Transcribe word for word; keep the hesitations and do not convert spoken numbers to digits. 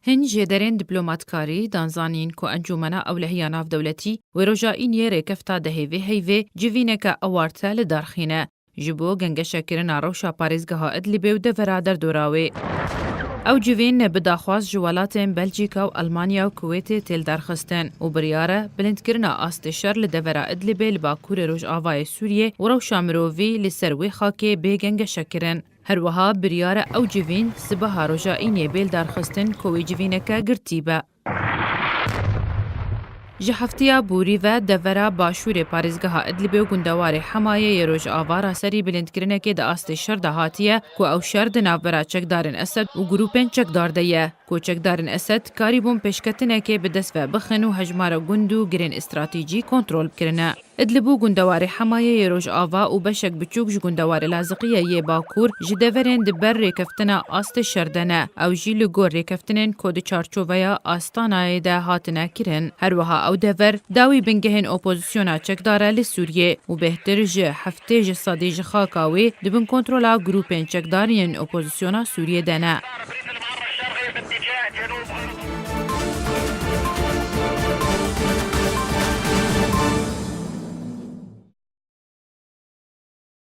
Hin jêderên diplomatkarî dan zanîn ku Encûmena Ewlehiya Navdewletî wê roja Îniyê rêkefta dehê vê heyvê civîneke ewarte li dar xîne. Ji bo gengeşekirina rewşa parêzgeha Idlibê û devera derdora wê. Ew civîn bi daxwaz ji welatên Belçîka û Elmanya û Kuwêtê tê lidarxistin û biryar e bilindkirina astê şer li devera Idlibê li bakurê rojavayê Sûriyê û rewşa mirovî li ser wê xakê bê gengeşekirin. Her wiha biryar e ew civîn sibeha roja Îniyê bê lidarxistin ku wê civîneke girtî be. Ji hefteya borî ve devera başûrê parêzgeha Idlibê û gundewarê Hemayê yê rojava raserî bilindkirinekê di astê şer de hatiye ku ew şer di navbera çekdarên Esed û grûpên çekdar de ye, ku çekdarên Esed karîbûn pêşketinekê bi dest ve bixin û hejmara gund û girên stratejî kontrol kirine. Idlib û gundewarê Hemayê yê rojava û beşek biçûk ji gundewarê Laziqiyê yê bakur ji deverên di ber rêkeftina astê şer de ne. Ew jî li gor rêkeftinên ku di çarçoveya Astanayê de hatine kirin. Her wiha ew dever dawî bingehên opozisyona çekdar e li Sûriyê û bêhtir ji heftê ji sedî ji xaka wê di bin kontrola grûpên çekdar yên opozisyona Sûriyê de ne.